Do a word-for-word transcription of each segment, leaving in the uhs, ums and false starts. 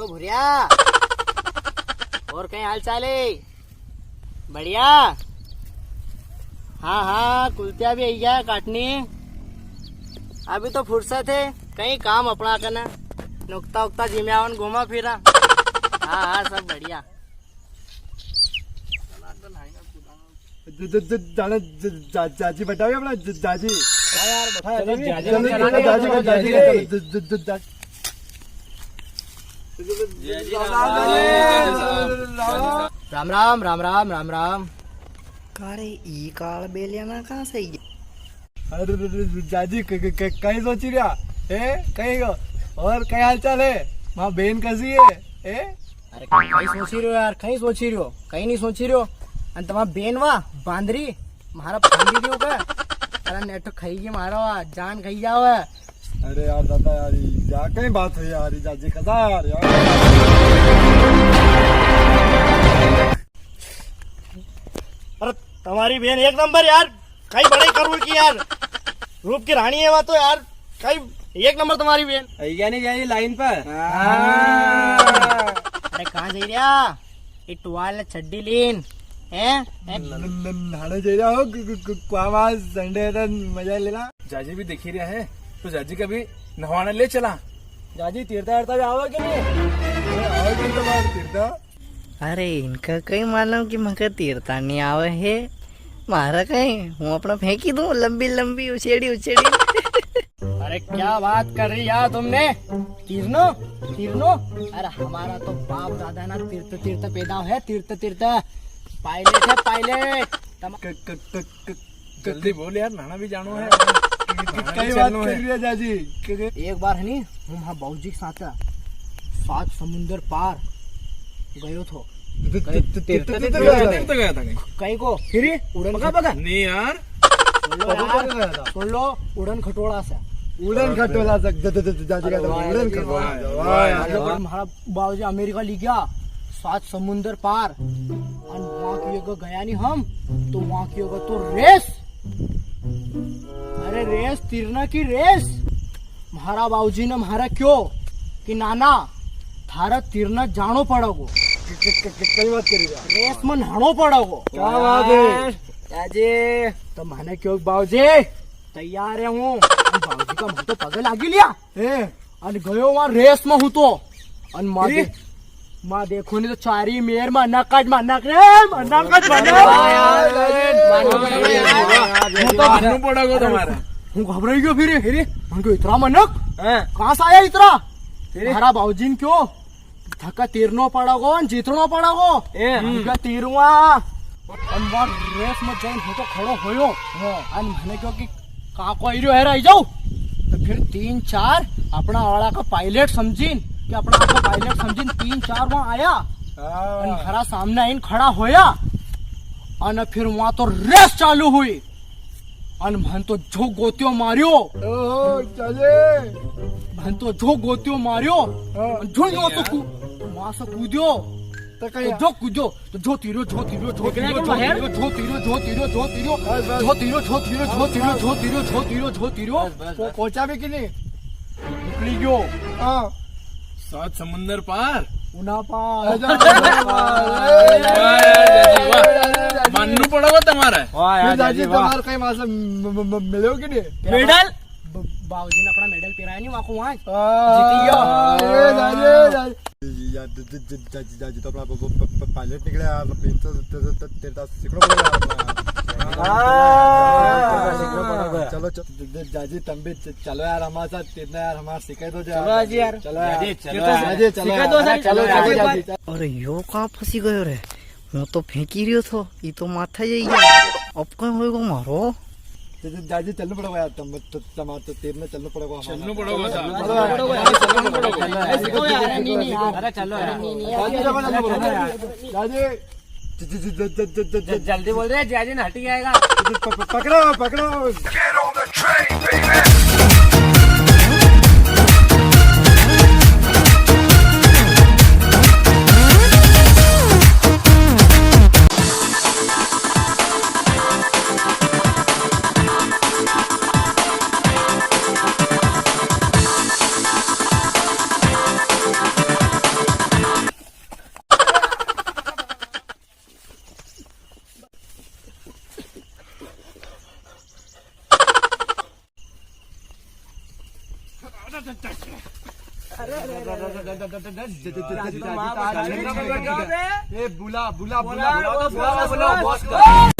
भुरिया, और कई हाल चाल है? बढ़िया। हाँ, हाँ, कुलतिया भी आई गया काटनी। अभी तो फुर्सत है, कई काम अपना करना, नुकता उकता जिम्यावन घूमा फिरा। हाँ, हाँ, सब बढ़िया। ज-, ज-, ज-, जाने ज-, जा-, जाजी बैठा है अपना ज-, जाजी। हाँ यार, बैठा है चलो, जाजी। जाजी चलो, बैठा है, जाजी, जाजी। ज-, ज-, ज-, जा-, राम राम, राम राम, राम राम। का रे, ई काल बेलिया ना कहाँ से आई? अरे, अरे, अरे, जाजी, क-, क-, क-, कई सोची रिया? ए, कई को? और कई हाल चाल है? माँ बेन कैसी है? ए? अरे, कई सोची रियो यार, कई सोची रियो? कई नी सोची रियो। अन तमा बेन वा, बांदरी, मारा फांदी दियो का? अरे, नेट खाई गई मारा वा, जान खाई जावे। अरे यार दादा यार, ई जा कई बात हुई यार, ई जाजी कदा यार, यार। अरे, तमारी बेन एक नंबर यार, कई बड़ाई करूँ की यार, रूप की रानी है वा तो यार, कई एक नंबर तमारी बेन। आई गया नी जाजी लाइन पर? हाँ। अरे, कहाँ जाई रिया? ये टुवाल ने चड्डी लीन, हैं? हैं? न-, न-, न-, नहाने जाई रिया हो, कु-, कु-, कु-, कुआं में संडे है तो मजा लेना। जाजी भी देखी रिया है, तो जाजी का भी नहाने ले चला। जाजी तीरता तीरता जाओ कि नहीं? अरे, आओ कि तो बाहर तीरता। अरे, इनका कई मालूम कि मके तीरता नी आवे है। मारा कई, हूँ अपना फेंकी दूँ, लंबी लंबी, उछेड़ी उछेड़ी। अरे, क्या बात कर री यार तुमने? तीरनो? तीरनो? अरे, हमारा तो बाप दादा ना तीरते तीरते पैदा है, तीरते तीरते। पायलट है, पायलट। तम- क-, क-, क-, क-, जल्दी बोल यार, नहाना भी जानो है। क-, क-, नहाना भी कई बात चलनो कर है। री है जाजी? क-, क-, एक बार है नी, हूँ म्हारा बाबूजी के साथ सात समुंदर पार गयो थो। त-, त-, त-, त-, त-, त-, त-, त-, त-, त-, त-, गया था कहीं? कहीं को? फिर? उड़न पका, पका। नहीं यार। सुन लो यार, सुन लो, उड़न खटोला से। उड़न खटोला से, द-, द-, द-, द-, जाजी का तो अरे वाह, उड़न अरे खटोला वाह, से। वाह वाह यार। यार। हमारा बाबूजी अमेरिका ली गया, सात समुंदर पार। अन वहाँ की जगह गया नी हम, तो वहाँ की जगह तो रेस। अरे रेस, तीरना की रेस। म्हारा बाबूजी ने म्हारा क्यो कि नाना, थारा तीरना जानो पड़ेगो। क-, क-, क-, कई बात करी रिया? रेस में नहानो पड़ेगो। क्या बात है? जाजी। तो म्हने क्यो बाबूजी, तैयार है हूँ। अन बाबूजी का म्हने तो पगे लागी लिया। ए? अन गयो वहाँ रेस में हूँ तो। अन माँ अरे? दे-, माँ देखो नी तो चारी मेर में नकट में नक रे, में नकट में नक। वाह यार, वाह यार, वाह यार, वाह यार। वो तो मानना पड़ेगा तुम्हारा। हूँ घबराई गयो फिर। फिर? म्हने क्यो इतरा मनक? हाँ। कहाँ से आया इतरा? फिर? म्हारा बाबूजी ने क्यो थका तीरनो पड़ेगो, न जीतनो पड़ेगो। ए। हम्म। थका तीरुआ। अन वहाँ रेस में जाइन हूँ तो खड़ो होयो। हाँ। अन म्हने क्यो कि काको आई रियो है, आई जाओ। तो फिर तीन चार अपना वाला का पायलट समझीन, कि अपना आप का पायलट समझीन तीन चार वहाँ आया। हाँ। अन म्हारा सामने आइन खड़ा होया। अन फिर वहाँ तो रेस चालू हुई। अन म्हन तो जो गोत्यो मारियो। ओहो, चले। म्हन तो जो गोत्यो मारियो। हाँ। अन जो यो तो कू-, वहाँ से कूद्यो। तो कहीं तो जो कूद्यो, तो जो तीरो, जो तीरो, जो तीरो, जो तीरो, जो तीरो, जो तीरो, जो तीरो, बस, बस। जो तीरो, जो तीरो, जो तीरो, जो तीरो, जो तीरो, जो तीरो। बस, बस, वो बस। पहुंचा भी कि नहीं? निकली गयो। हाँ। सात समुंदर पार। उना पार। वाह यार, जाजी, वाह। माननू पड़ेगा तुम्हारा। वाह यार, फिर जाजी, जाजी, वाह। तुम्हारे कहीं वहां से म-, म-, म-, मिले हो कि नहीं? मेडल? ब-, बाबूजी ने अपना मेडल पिराया नहीं, वहाँ को वहाँ। हाँ, जीती गयो। ये जाजी, जाजी। यार, ज-, ज-, ज-, जाजी, जाजी तो अपना प-, प-, प-, प-, पायलट निकले यार, अब इन तो, तो, तो, तो, तेरे साथ सीखना पड़ेगा यार अपना। हाँ। सीखना पड़ेगा। चलो, चलो, ज-, ज-, जाजी, तुम भी च-, चलो यार हमारे साथ, तीरना यार, हमारे सिखा दो चलो यार। जाजी यार। चलो यार। जाजी, चलो यार। जाजी, चलो यार। सिखा दो सारी। चलो, चलो, चलो, जाजी, जाजी। जाजी। अरे, यो कहाँ फंसी गयो रे? हूँ तो फेंकी रियो थो, ई तो माथा जाई गया। अब कहीं होएगा मारो? तो, तो जाजी चलना पड़ेगा यार, तम, तो, तमारे तो तीरना चलना पड़ेगा हमारा। चलना पड़ेगा साहब। चलो यार, चलना पड़ेगा। चलो यार, नहीं, नहीं यार। अरे चलो यार। नहीं, नहीं यार। जाजी, चलो, चलना पड़ेगा। जाजी, ज-, ज-, ज-, ज-, ज-, ज-, ज-, ज-, जल्दी बोल रहे, जाजी ने हटी जाएगा। प-, प-, पकड़ो, पकड़ो। ए, बुला, बुला, बुला, बुला, बुला, बुला, बुला।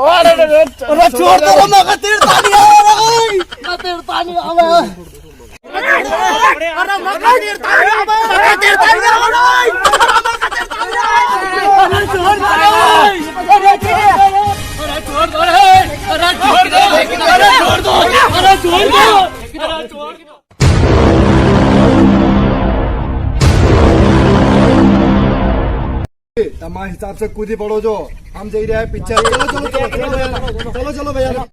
अरे, अरे, अरे, अरे, छोड़ दो, मका तीर तानी आवे रे, मका तीर तानी आवे। अरे, मका तीर तानी आवे, मका तीर तानी आवे रे। अरे, छोड़ दो रे। अरे, छोड़ दो रे। अरे, छोड़ दो। अरे, छोड़ दो। अरे, छोड़ दो। अरे, छोड़ दो। तमारे हिसाब से कूदी पड़ो जो, हम जई रहे हैं पिक्चर। चलो, चलो, चलो, चलो भैया, चलो, चलो भैया।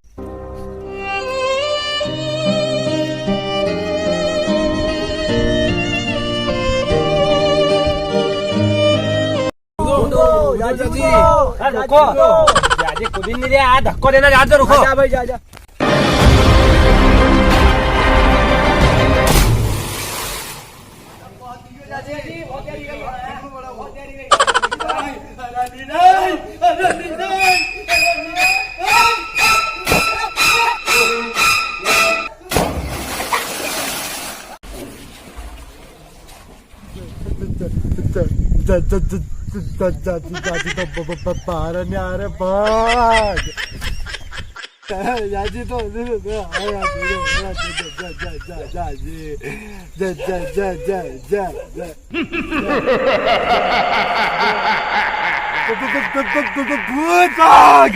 अरे रुको। जाजी कूदी नी रे, आ धक्को देना, जा तो रुको। जा भाई, जा, जा। बाहर नहीं आ रहे, भाग। जाजी तो, जाजी, जा, जा, जा। भूत भाग।